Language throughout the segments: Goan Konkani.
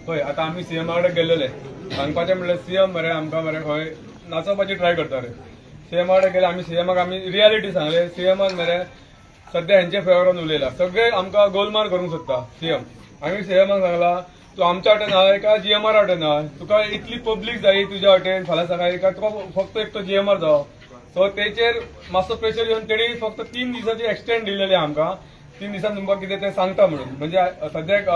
पळय आतां आमी सीएमा कडेन गेल्लेले, सांगपाचें म्हणल्यार सीएम मरे आमकां मरे खंय नाचोवपाची ट्राय करता रे. सीएमा कडेन गेले आमी, सीएमाक आमी रियालिटी सांगले. सीएमान मरे सध्या हेंचे फेवरान उलयला, सगळे आमकां गोलमाल करूंक सोदता सीएम. आमी सीएमाक सांगला तूं आमच्या वाटेन आहाय काय जीएमआर वाटेन आहाय, तुका इतली पब्लीक जाय तुज्या वाटेन फाल्यां सकाळी काय तुका फक्त एकटो जीएमआर जावो. सो तेचेर मातसो प्रेशर येवन तेणी फक्त 3 दिसाची एक्सटेंड दिलेली आमकां. 3 दिसान तुमकां कितें तें सांगता म्हणून. म्हणजे सद्याक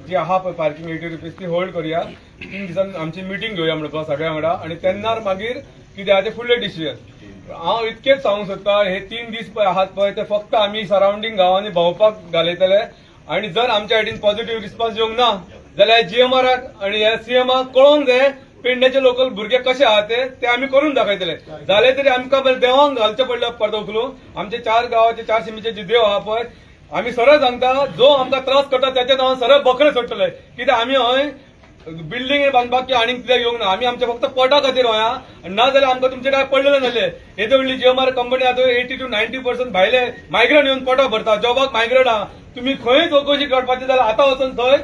जी आहा पळय पार्किंग 80 रुपीज ती होल्ड करूया, 3 दिसान आमची मिटींग घेवया म्हणपाक सगळ्या वांगडा आनी तेन्ना मागीर कितें आहा तें फुडलें डिसिजन. हांव इतकेंच सांगूंक सोदता, हे 3 दीस पळय आहात पळय ते फक्त आमी सरावंडींग गांवांनी भोंवपाक घालयतले आनी जर आमच्या सायडीन पॉझिटिव्ह रिस्पॉन्स येवंक ना जाल्यार जीएमआराक आनी ह्या सीएमाक कळोंक जाय पेडण्याचे लोकल भुरगे कशे आहा ते आमी करून दाखयतले. जाले तरी आमकां बरें देवांक घालचें पडलें परत उखलून. आमचे 4 गांवाचे 4 शिमीचे जे देव आहा पळय आमी सरळ सांगता जो आमकां त्रास करता त्याच्या नांवान सरळ बकरे सोडटले. कित्याक आमी हय बिल्डिंग बांदपाक की आनीक कित्याक येवंक ना, आमी आमच्या फक्त पोटा खातीर हय ना जाल्यार आमकां तुमचे काय पडलेलें नासलें. येदे व्हडली जीएमआर कंपनी आतां 80 to 90% भायले मायग्रंट येवन पोटा भरता, जॉबाक मायग्रंट आहा. तुमी खंय चवकशी काडपाची जाल्यार आतां वचून थंय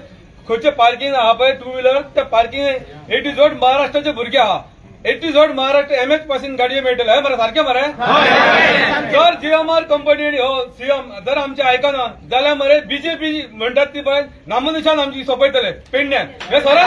खंयचे पार्किंग आहा पळय टू व्हिलर त्या पार्किंग 80 जोड महाराष्ट्राचे भुरगे आहा, 80 जोड महाराष्ट्र एमएच पासीन गाडयो मेळटले. हय मरे सारकें मरे. जर जीएमआर कंपनी आनी हो सीएम जर आमचे आयकना जाल्यार मरे बीजेपी म्हणटात ती पळय नामनिशान आमची सोंपयतले पेडण्यान. हे सरळ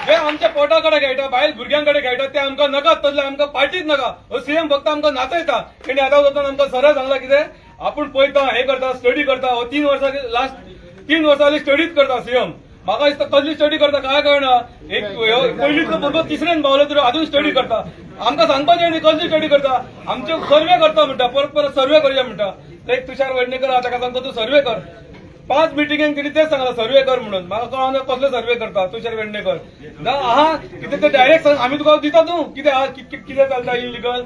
जे आमच्या पोटा कडेन खेळटा, बायल भुरग्यां कडेन खेळटा ते आमकां नाका, तसले आमकां पार्टीच नाका. हो सीएम फक्त आमकां नाचयता. तेणी आतां वचून आमकां सरळ सांगला कितें आपूण पळयता, हे करता, स्टडी करता. हो 3 वर्सां लास्ट 3 वर्सां जाली स्टडीच करता सीएम. म्हाका दिसता कसली स्टडी करता काय कळना. एक पयलींतलो भुरगो तिसऱ्यान पावलो तरी अजून स्टडी करता. आमकां सांगपाचें न्ही कसली स्टडी करता. आमचे सर्वे करता म्हणटा, परत परत सर्वे करया म्हणटा. एक तुषार वेडणेकर आहा ताका सांगता तूं सर्वे कर. 5 मिटिंगेन तिणें तेच सांगलां सर्वे कर म्हणून. म्हाका कळना कसलो सर्वे करता तुषार वेडणेकर. ना आहा कितें ते डायरेक्ट सांग, आमी तुका दिता तूं कितें आहा, कितें चलता इलिगल,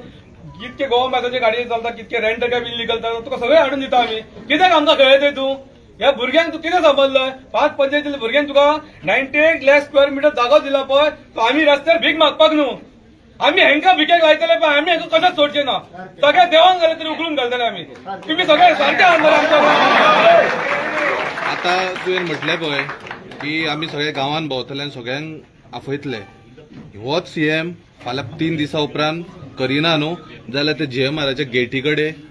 कितके गोवा मॅसाचे गाडये चलता, कितके रेंट कॅब इलिगल चलता, तुका सगळें हाडून दिता आमी. कित्याक आमकां खेळयतय तूं? ह्या भुरग्यांक तूं कितें समजलंय? 5 पंचायतील्या भुरग्यांक तुका 98 लाख स्क्वेअर मिटर जागो दिला पळय, तो आमी रस्त्यार भीक मागपाक न्हू. आमी हेंकां भिकेक लायतले पळय, आमी हेंकां कशेंच सोडचे ना. सगळ्या देवांक घाले तरी उखलून घालतले आमी. तुमी सगळे सारके आहा आमच्या. आतां तुवें म्हटलें पळय की आमी सगळे गांवांत भोंवतले आनी सगळ्यांक आफयतले. होच सीएम फाल्यां 3 दिसां उपरांत करिना न्हू जाल्यार ते जीएमआराच्या गेटी कडेन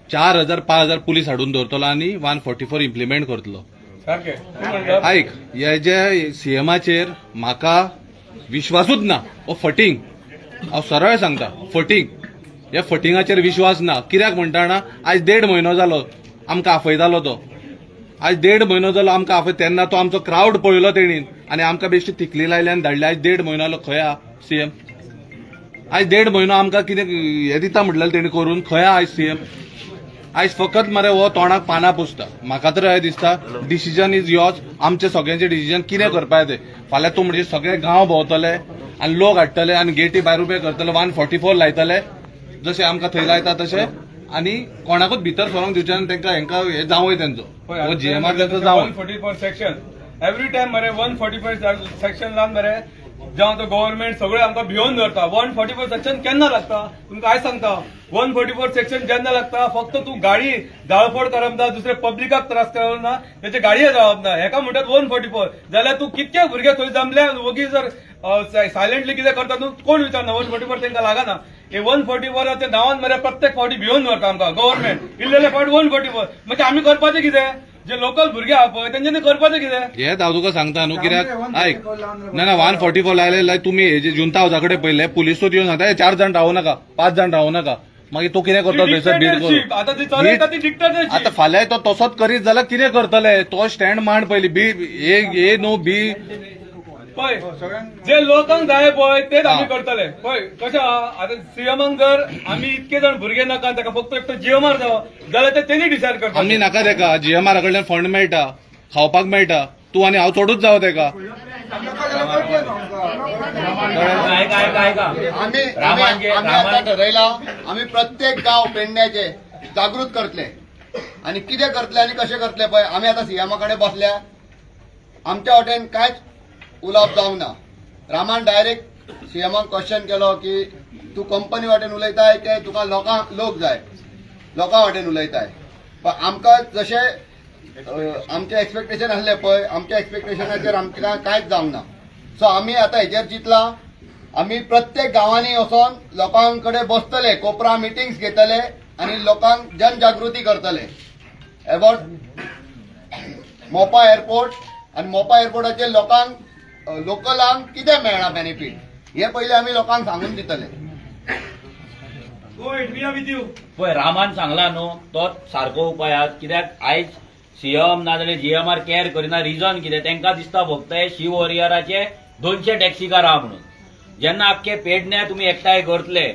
4000 5000 पुलीस हाडून दवरतलो आनी 144 इम्प्लिमेंट करतलो. आयक, हे जे सीएमाचेर म्हाका विश्वासूच ना. हो फटींग, हांव सरळ सांगता फटींग. ह्या फटिंगाचेर विश्वास ना. कित्याक म्हणटा ना, आयज 1.5 म्हयनो जालो आमकां आफयतालो तो. आयज 1.5 म्हयनो जालो आमकां आफय, तेन्ना तो आमचो क्रावड पळयलो तेणीन आनी आमकां बेश्टी थिकली लायली आनी धाडली. आयज 1.5 म्हयनो जालो खंय आहा सीएम? आयज 1.5 म्हयनो आमकां कितें हें दिता म्हटलें तेणी करून, खंय आहा आयज सीएम? आयज फकत मरे हो तोंडाक पानां पुसता. म्हाका तर अशें दिसता डिसिजन is yours. आमचें सगळ्यांचें डिसिजन कितें करपाचें तें. फाल्यां तूं म्हणजे सगळे गांव भोंवतले आनी लोक हाडटले आनी गेटी भायर उबे करतले, 144 लायतले जशें आमकां थंय लायता तशें, आनी कोणाकूच भितर सरोंक दिवचें ना तांकां. हेंकां हें जावय तेंचो हो जीएमआर तेंचो जावय. 144 सेक्शन एवरी टायम मरे 144 सेक्शन लावन मरे जावं तो गव्हर्मेंट सगळे आमकां भियोन दवरता. 144 सेक्शन केन्ना लागता तुमकां आयज सांगता. 144 सेक्शन जेन्ना लागता फक्त तूं गाडी जाळफोड करप ना, दुसरे पब्लिकाक त्रास करप ना, तेचे गाडये जावप ना, हेका म्हणटात 144. जाल्यार तूं कितके भुरगे थंय जमले वोगी जर सायलेंटली कितें करता तूं कोण विचारना. 144 तांकां लागना. हे 144 नांवान मरे प्रत्येक फावटी भियोन दवरता आमकां गव्हर्मेंट. इल्लेले फावट 144 म्हणजे आमी करपाचें कितें? जे लोकल भुरगे आहा पळय तेंच्यांनी करपाचें कितें? हें हांव तुका सांगता न्हू. कित्याक आयक ना ना 144 लायले तुमी हे जे जुंता हावजा कडेन पळयले पुलिसूच येवन सांगता 4 जाण रावूं नाका, 5 जाण रावूं नाका. मागीर तूं कितें करता थंयसर बीड करून? आतां फाल्यां तो तसोच करीत जाल्यार कितें करतले? तो स्टँड मांड पयलीं बी ए न्हू बी. पळय जे लोकांक जाय पळय तेच आमी करतले. पळय कशें आहा आतां सीएमाक जर आमी इतके जाण भुरगे नाका ताका फक्त एकटो जीएमआर जावो जाल्यार ते तेणी डिसायड करता. आमी नाका ताका, जीएमआरा कडल्यान फंड मेळटा, खावपाक मेळटा, तूं आनी हांव चडूच जावं ताका. आमी आतां ठरयला आमी प्रत्येक गांव पेडण्याचे जागृत करतले आनी कितें करतले आनी कशें करतले पळय. आमी आतां सीएमा कडेन बसल्या, आमच्या वटेन कांयच उलोवप जावंक ना. रामान डायरेक्ट सीएमाक क्वेश्चन केलो की तूं कंपनी वाटेन उलयताय की तुका लोकांक लोक जाय, लोकां वाटेन उलयताय. पण आमकां जशें आमचें एक्सपेक्टेशन आसलें पळय, आमच्या एक्सपेक्टेशनाचेर आमकां कांयच जावंक ना. सो आमी आतां हेजेर चिंतलां, आमी प्रत्येक गांवांनी वचोन लोकां कडेन बसतले, कोपरा मिटिंग्स घेतले आनी लोकांक जनजागृती करतले अबाउट मोपा एअरपोर्ट आनी मोपा एअरपोर्टाचेर लोकांक लोकलांक कितें मेळना बेनिफीट हे पयलीं आमी लोकांक सांगून दितले. पळय रामान सांगला न्हू तो सारको उपाय आहा. कित्याक आयज सीएम नाजाल्यार जीएमआर कॅर करिना. रिजन कितें, तांकां दिसता फक्त शी वॉरियराचे 200 टॅक्सीकार आहा म्हणून. जेन्ना आख्खे पेडण्या तुमी एकठांय करतले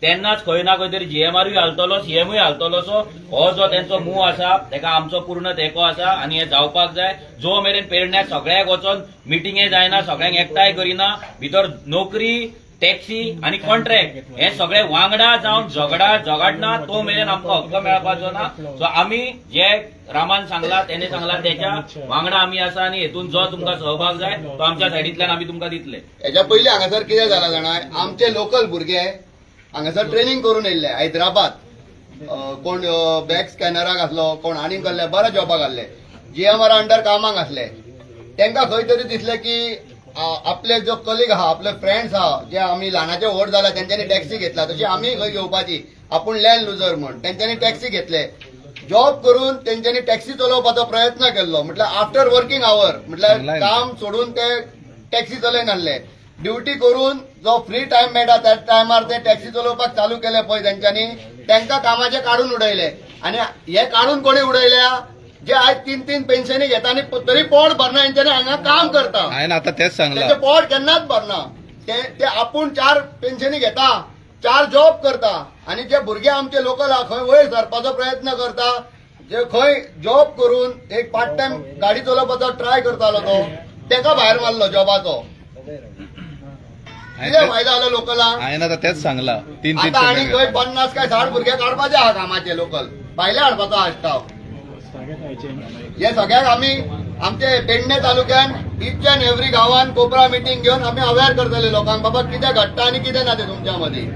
तेन्नाच खंय ना खंय तरी जीएमआरूय हालतलो, सीएमूय हालतलो. सो हो जो तेंचो मूव आसा तेका आमचो पूर्ण तेंको आसा आनी हें जावपाक जाय. जो मेरेन पेडण्याक सगळ्याक वचोन मिटिंगे जायना, सगळ्यांक एकठांय करिना, भितर नोकरी, टॅक्सी आनी कॉन्ट्रॅक्ट हे सगळे वांगडा जावन झगडना तो मेरेन आमकां हक्क मेळपाचो ना. सो आमी जे रामान सांगला, तेणे सांगला तेच्या वांगडा आमी आसा आनी हेतून जो तुमकां सहभाग जाय तो आमच्या सायडींतल्यान आमी तुमकां दितले. हेच्या पयलीं हांगासर कितें जालां जाणा, आमचे लोकल भुरगे हांगासर ट्रेनिंग करून येयल्ले हैदराबाद, कोण बॅग स्कॅनराक आसलो, कोण आनीक कसले बऱ्या जॉबाक आसले, जीएमआर अंडर कामाक आसले. तांकां खंय तरी दिसलें की आपले जो कलीग आहा, आपले फ्रेंड्स आहा, जे आमी ल्हानाचे व्हड जाला तेंच्यांनी टॅक्सी घेतला, तशी आमी खंय घेवपाची, आपूण लँड लुजर म्हण तेंच्यांनी टॅक्सी घेतले. जॉब करून तेंच्यांनी टॅक्सी चलोवपाचो प्रयत्न केल्लो, म्हटल्यार आफ्टर वर्किंग our, म्हटल्यार काम सोडून ते टॅक्सी चलयनासले. ड्युटी करून जो फ्री टायम मेळटा त्या टायमार ते टॅक्सी चलोवपाक चालू केले पळय तेंच्यांनी, तांकां कामाचे काडून उडयले. आनी हे काडून कोणी उडयल्या, जे आयज 3-3 पेन्शनी घेता आनी तरी पोट भरना, हेंच्यांनी हांगा काम करता. हांवें आतां तेंच सांगलां, तेंचें पोट केन्नाच भरना. ते आपूण 4 पेन्शनी घेता, 4 जॉब करता आनी जे भुरगे आमचे लोकल आहा खंय वयर सरपाचो प्रयत्न करता, जे खंय जॉब करून एक पार्ट टायम गाडी चलोवपाचो ट्राय करतालो तो तेका भायर मारलो जॉबाचो. कितें फायदो जालो लोकलांक? हांवें आतां तेंच सांगलां. 3-3 आतां आनी खंय 50 काय 60 भुरगे काडपाचे आहा कामाचे, लोकल भायले हाडपाचो आहा स्टाफ. हे सगळ्याक आमी आमचे पेडणे तालुक्यान इच अँड एव्हरी गांवान कोपरा मिटींग घेवन आमी अवेर करतले लोकांक, बाबा कितें घडटा आनी कितें ना तें तुमच्या मदीं.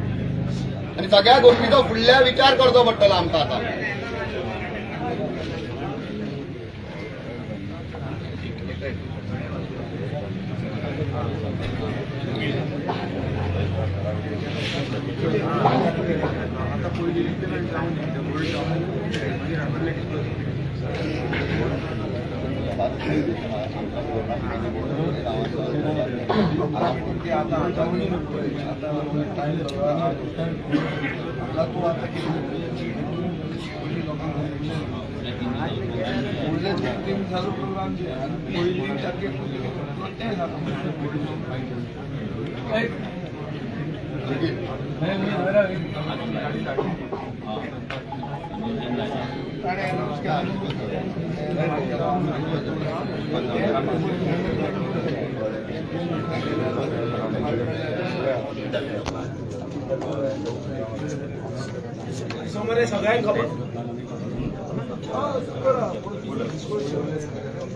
आनी सगळ्या गोष्टीचो फुडल्या विचार करचो पडटलो आमकां आतां.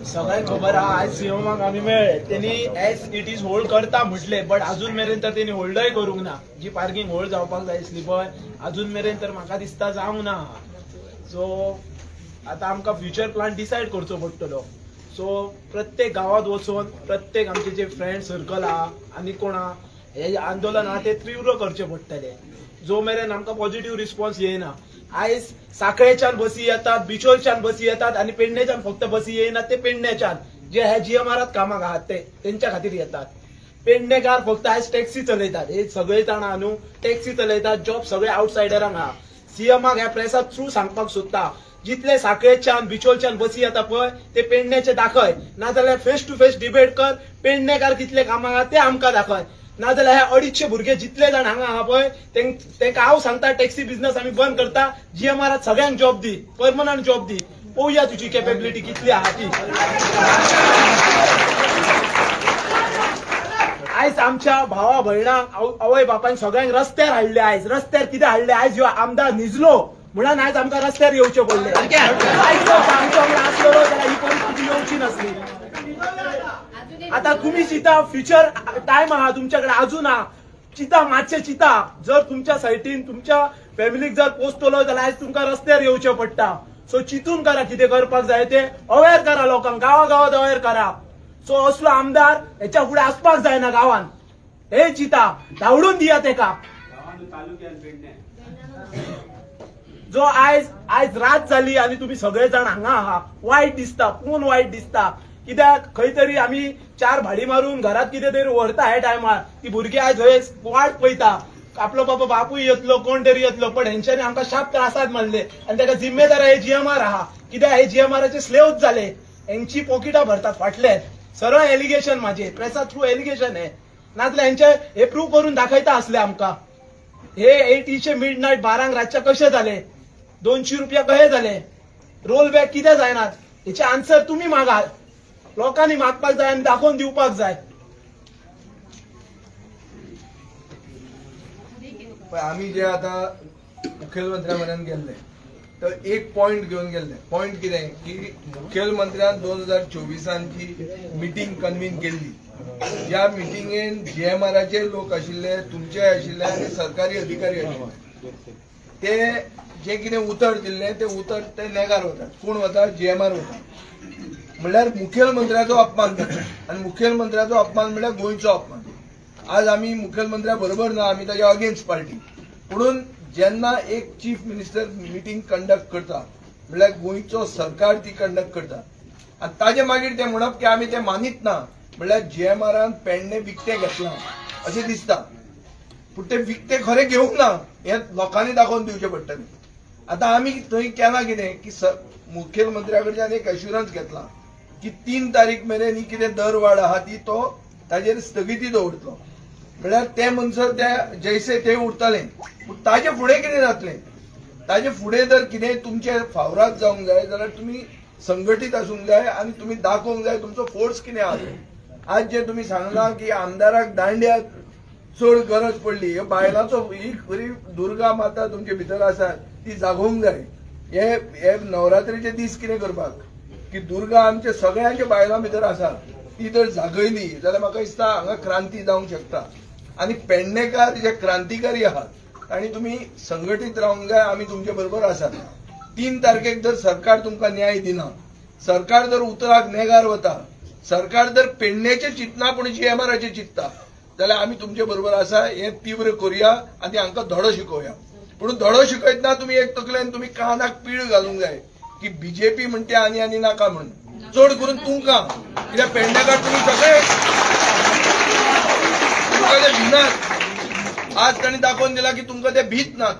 सगळ्यांक खबर आहा, आयज सीएमाक आमी मेळ्ळे, तेणी एज it is hold करता म्हटले, बट अजून मेरेन तर तेणी होल्डय करूंक ना. जी पार्किंग होल्ड जावपाक जाय आसली पळय अजून मेरेन तर म्हाका दिसता जावंक ना. सो आतां आमकां फ्युचर प्लान डिसायड करचो पडटलो. सो प्रत्येक गांवांत वचून प्रत्येक आमचे जे फ्रेंड सर्कल आहा आनी कोण आहा हे आंदोलन आहा ते तीव्र करचें पडटलें, जो मेरेन आमकां पॉझिटिव्ह रिस्पॉन्स येयना. आयज साखळेच्यान बसी येतात, बिचोलच्यान बसी येतात आनी पेडणेच्यान फक्त बसी येयना, ते पेडणेच्यान जे हे जीएमआरात कामाक आहात ते तेंच्या खातीर येतात. पेडणेकार फक्त आयज टॅक्सी चलयतात, हे सगळे जाणां न्हू टॅक्सी चलयतात, जॉब सगळे आवटसायडरांक आहा. सीएमाक ह्या प्रेसा थ्रू सांगपाक सोदता, जितले साखळेच्यान बिचोलच्यान बसी येता पळय ते पेडण्याचे दाखय, नाजाल्यार फेस टू फेस डिबेट कर, पेडणेकार कितले कामाक आहा ते आमकां दाखय. नाजाल्यार हे 250 भुरगे जितले जाण हांगा आहा पळय तेंकां हांव सांगता टॅक्सी बिझनस आमी बंद करता, जीएमआरात सगळ्यांक जॉब दी, परमनंट जॉब दी, पळोवया तुजी केपेबिलिटी कितली आहा ती. आयज आमच्या भावा भयणांक आवय बापायक सगळ्यांक रस्त्यार हाडले. आयज रस्त्यार कितें हाडले, आयज ह्यो आमदार न्हिजलो म्हणून आयज आमकां रस्त्यार येवचें पडलें. आयज आमचो आसलो जाल्यार ही परिस्थिती येवची नासली. आता तुम्ही चिंता, फ्युचर टायम आहा तुमच्याकडे अजून आहा, चिंता मातशें चिंता. जर तुमच्या सायटीन तुमच्या फॅमिलीक जर पोसतलो जाल्यार आयज तुमकां रस्त्यार येवचें पडटा. सो चिंतून करा कितें करपाक जाय ते, अवेर करा लोकांक, गांवा गांवात अवेर करा. सो असलो आमदार हेच्या फुडें आसपाक जायना गांवान, हे चिंता धांवडून दिया तेका. जो आयज आयज रात जाली आनी तुमी सगळे जाण हांगा आहा, वायट दिसता, पूण वायट दिसता कित्याक खंय तरी आमी चार भाडी मारून घरात कितें तरी व्हरता ह्या टायमार, ती भुरगीं आयज हय वाट पळयता आपलो बाबा बापूय येतलो, कोण तरी येतलो, पण हेंच्यांनी आमकां शाप त्रासात मारले आनी ताका जिम्मेदार हे जीएमआर आहा. कित्याक हे जीएमआराचे स्लेवच जाले, हेंची पॉकिटां भरतात फाटले. सरळ एलिगेशन माझे प्रेसा थ्रू एलिगेशन हे, नाजाल्यार हेंचे हे प्रूव करून दाखयता आसले आमकां. हे 8चे मिड नायट 12 रातच्या कशे जाले, 200 रुपया कशे जाले, रोल बॅक कितें जायनात, हेचे आन्सर तुमी मागात, लोकांनी मागपाक जाय आनी दाखोवन दिवपाक जाय. आमी जे आता मुखेलमंत्र्या म्हऱ्यान गेल्ले तर एक पॉयंट घेवन गेल्ले. पॉयंट कितें की मुखेलमंत्र्यान 2024 जी मिटींग कन्वीन केल्ली, ज्या मिटिंगेन जीएमआराचे लोक आशिल्ले, तुमचे आशिल्ले आनी सरकारी अधिकारी आशिल्ले, ते जे कितें उतर दिल्लें ते उतर ते नेगार वतात. कोण वता? जीएमआर वता. म्हणल्यार मुखेलमंत्र्याचो अपमान जाता आनी मुखेलमंत्र्याचो अपमान म्हणल्यार गोंयचो अपमान. आज आमी मुखेलमंत्र्या बरोबर ना, आमी ताच्या अगेन्स्ट पार्टी, पुणून जेन्ना एक चीफ मिनिस्टर मिटींग कंडक्ट करता म्हणल्यार गोंयचो सरकार ती कंडक्ट करता आनी ताजे मागीर ते म्हणप की आमी ते मानीत ना, म्हणल्यार जीएमआरान पेडणे विकतें घेतलां अशें दिसता. पूण ते विकतें खरें घेवंक ना हें लोकांनी दाखोवन दिवचें पडटलें. आतां आमी थंय केलां कितें की मुखेलमंत्र्या कडच्यान एक एश्युरन्स घेतला की 3 तारीख मेरेन ही कितें दरवाड आहा ती तो ताजेर स्थगिती दवरतलो, म्हणल्यार ते म्हणसर ते जैसे ते उरतले. पूण ताजे फुडें कितें जातलें, ताजे फुडें जर कितें तुमचे फावराद जावंक जाय जाल्यार तुमी संघटीत आसूंक जाय आनी तुमी दाखोवंक जाय तुमचो फोर्स कितें आहा. आज जे तुमी सांगलां की आमदाराक दांड्याक चड गरज पडली, हे बायलांचो ही खरी दुर्गा माता तुमचे भितर आसा ती जागोवंक जाय. हे नवरात्रीचे दीस कितें करपाक की दुर्गा आमच्या सगळ्यांच्या बायलां भितर आसा ती जर जागयली जाल्यार म्हाका दिसता हांगा क्रांती जावंक शकता. आनी पेडणेकार जे क्रांतिकारी आहात तांणी तुमी संघटीत रावंक जाय, आमी तुमचे बरोबर आसात. 3 तारखेक जर सरकार तुमकां न्याय दिना, सरकार जर उतराक नेगार वता, सरकार जर पेडणेचें चिंतना पूण जीएमआराचें चिंतता जाल्यार आमी तुमचे बरोबर आसा. हें तीव्र करुया आनी हांकां धडो शिकोवया. पूण धडो शिकयतना तुमी एक तकलेन तुमी कानाक पीळ घालूंक जाय की बीजेपी म्हणटे आनी आनी नाका म्हणून, चड करून तुमकां, कित्याक पेडणेकार तुमी सगळे तुमकां ते भिनात. आज तांणी दाखोवन दिला की तुमकां ते भीत नात,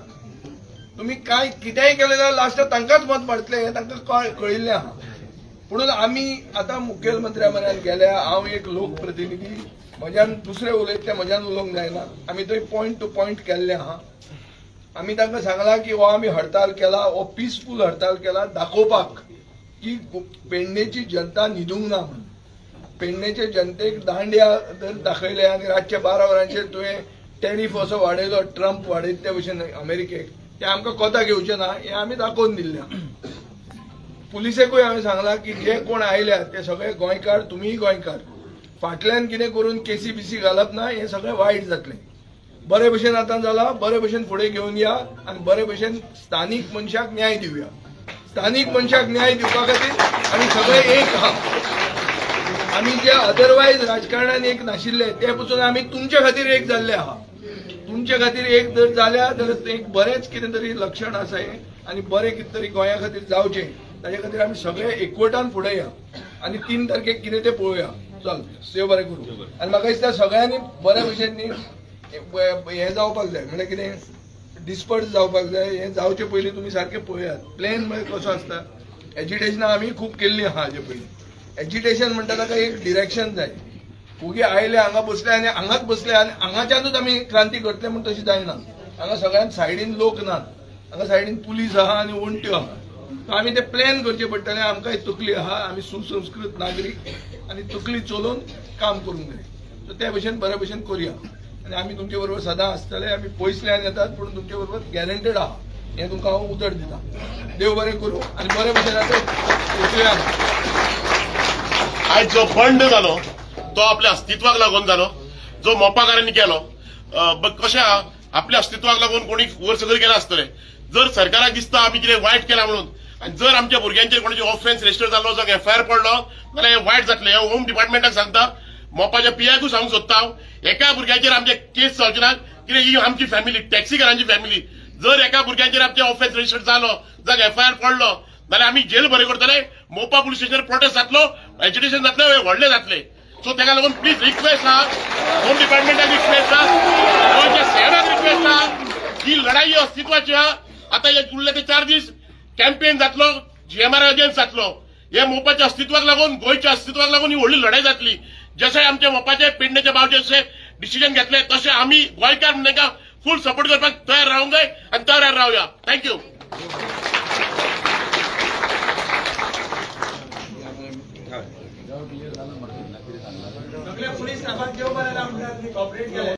तुमी कांय कितेंय केलें जाल्यार लास्टाक तांकांच मत मारतलें हें तांकां कळिल्लें आहा. पुणून आमी आतां मुखेलमंत्र्या म्हऱ्यान गेल्या, हांव एक लोकप्रतिनिधी, म्हज्यान दुसरे उलयतले म्हज्यान उलोवंक जायना. आमी थंय पॉयंट टू पॉयंट केल्लें आहा. आमी तांकां सांगलां की हो आमी हडताल केला, हो पिसफूल हडताल केला दाखोवपाक की पेडणेची जनता न्हिदूंक ना म्हणून. पेडणेचे जनतेक दांड्या जर दाखयले आनी रातचे 12 वरांचेर तुवें टॅरीफ असो वाडयलो, ट्रम्प वाडयत ते भशेन अमेरिकेक, ते आमकां कोता घेवचें ना हें आमी दाखोवन दिल्लें. पुलिसेकूय हांवें सांगलां की जे कोण आयल्यात ते सगळे गोंयकार, तुमीय गोंयकार, फाटल्यान कितें करून केसी बिसी घालप ना, हें सगळें वायट जातलें. बरे भशेन आतां जालां, बरे भशेन फुडें घेवन या आनी बरे भशेन स्थानीक मनशाक न्याय दिवया. स्थानीक मनशाक न्याय दिवपा खातीर आमी सगळे एक आहा. आमी जे अदरवायज राजकारणान एक नाशिल्ले ते पसून आमी तुमचे खातीर एक जाल्ले आहा. तुमचे खातीर एक जर जाल्या जाल्यार एक बरेंच कितें तरी लक्षण आसा हें आनी बरें कितें तरी गोंया खातीर जावचें ताजे खातीर आमी सगळे एकवटान फुडें या आनी 3 तारखेक कितें तें पळोवया. चल, देव बरें करूं. आनी म्हाका दिसता सगळ्यांनी बरे भशेन न्ही हें जावपाक जाय, म्हणल्यार कितें डिस्पर्स जावपाक जाय. हें जावचे पयलीं तुमी सारकें पळयात प्लॅन म्हळ्यार कसो आसता. एजिटेशनां आमी खूब केल्लीं आहा हाजे पयलीं. एजिटेशन म्हणटा ताका एक डिरेक्शन जाय. ओगी आयले हांगा बसले आनी हांगाच बसले आनी हांगाच्यानूच आमी क्रांती करतले म्हूण तशी जायना. हांगा सगळ्यांत सायडीन लोक नात, हांगा सायडीन पुलीस आहा आनी वण्ट्यो आहा. आमी ते प्लॅन करचे पडटले. आमकां तकली आहा, आमी सुसंस्कृत नागरीक आनी तकली चलोवन काम करूंक जाय. सो ते भशेन बरे भशेन करुया आनी आमी तुमचे बरोबर सदां आसतले. आमी पयसल्यान येतात पूण तुमचे बरोबर गॅरंटेड आहा हें तुमकां हांव उतर दिता. देव बरें करूं आनी बरे भशेन आतां वचुया. आयज जो बंड जालो तो आपल्या अस्तित्वाक लागून जालो, जो मोपाकारांनी केलो. कशें आपल्या अस्तित्वाक लागून कोणी वर सकयल केला आसतलें. जर सरकाराक दिसता आमी कितें वायट केलां म्हणून, आनी जर आमच्या भुरग्यांचेर कोणाचे ऑफेन्स रजिस्टर जालो, जावं एफआयआर पडलो जाल्यार हें वायट जातलें. हें होम डिपार्टमेंटाक सांगता, मोपाच्या पीआयकूय सांगूंक सोदता हांव, एका भुरग्याचेर आमचे केस जावचे ना. कित्याक ही आमची फॅमिली, टॅक्सीकारांची फॅमिली. जर एका भुरग्याचेर आमचे ऑफेन्स रजिस्टर जालो, जावं एफआयआर पडलो जाल्यार आमी जेल भरे करतले. मोपा पुलीस स्टेशनार प्रोटेस्ट जातलो, एजिटेशन जातलें, हें व्हडलें जातलें. सो ताका लागून प्लीज रिक्वेस्ट आहा, होम डिपार्टमेंटाक रिक्वेस्ट आहा, गोंयच्या सीएमाक रिक्वेस्ट आहा, ही लढाई अस्तित्वाची आहा. आतां हे उरले ते 4 दीस कॅम्पेन जातलो, जीएमआर अगेन्स्ट जातलो. हे मोपाच्या अस्तित्वाक लागून, गोंयच्या अस्तित्वाक लागून ही व्हडली लढाई जातली. जशें आमच्या मोपाचे पेडण्याच्या बावचे जशें डिसिजन घेतले तशें आमी गोंयकार म्हणून तांकां फूल सपोर्ट करपाक तयार रावंक जाय आनी तयार रावया. Thank you. सगळे पुलीस स्टाफाक देव बरें कॉपरेट केलें.